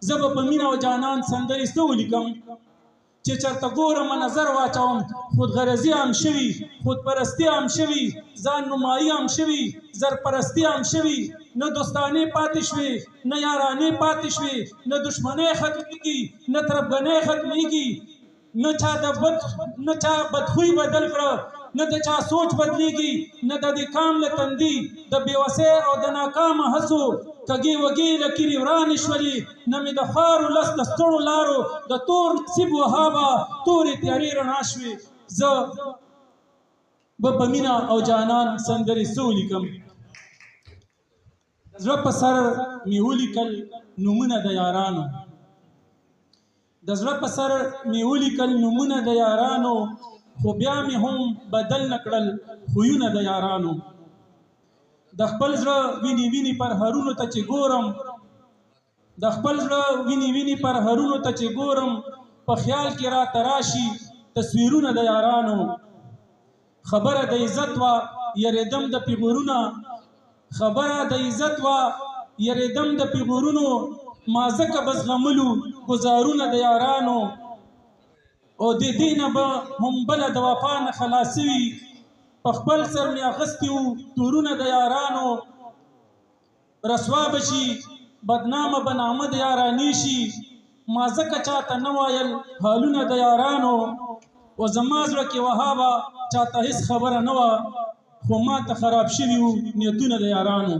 زه به په مینه او جانان سندرې څه ولیکم؟ چې چرته ګورم نظر واچوم، خود غرضي عام شوي، خود پرستی عام شوي، ځان نمایي عام شوي، زرپرستی عام شوي. نه دوستانې پاتې شوې، نه یارانې پاتې شوې، نه دښمنۍ ختمېږي، نه تربګنۍ ختمېږي. نه چا د بد، نه چا بدخوی بدل کړه، نه د چا سوچ بدلیږي، نه د دې کام له تندي د بېوسۍ او د ناکامه هڅو کږې وږې لکیرې ورانې شولې، نه مې د خوار ولس د ستړو لارو د تور نصیب وهابه تورې تیارې رڼا شوې. زه به په مینه او جانان سندرې څه ولیکم؟ د زړه په سر مې ولیکل نومونه د یارانو، د زړه په سر مې ولیکل نومونه د یارانو، خو بیا مې هم بدل نه کړل خویونه د یارانو. د خپل زړه ویني ویني پر هرونو ته چې ګورم، د خپل زړه ویني ویني پر هرونو ته چې ګورم، په خیال کې راته راشي تصویرونه د یارانو. خبره د عزت وه یریدم د پیغورونه، خبره د عزت وه یریدم د پیغورونو، ما ځکه به زغملو ګزارونه د یارانو. او د دې نه به هم بله د وفا نه خلاصوي، په خپل سر مې اخیستي وو تورونه د یارانو. رسوا به شي بدنامه به نامه د یارانې شي، ما ځکه چاته نه ویل حالونه د یارانو. او زما زړه کې وهابه چاته هېڅ خبره نه وه، خو ما ته خراب شوي وو نیتونه د یارانو.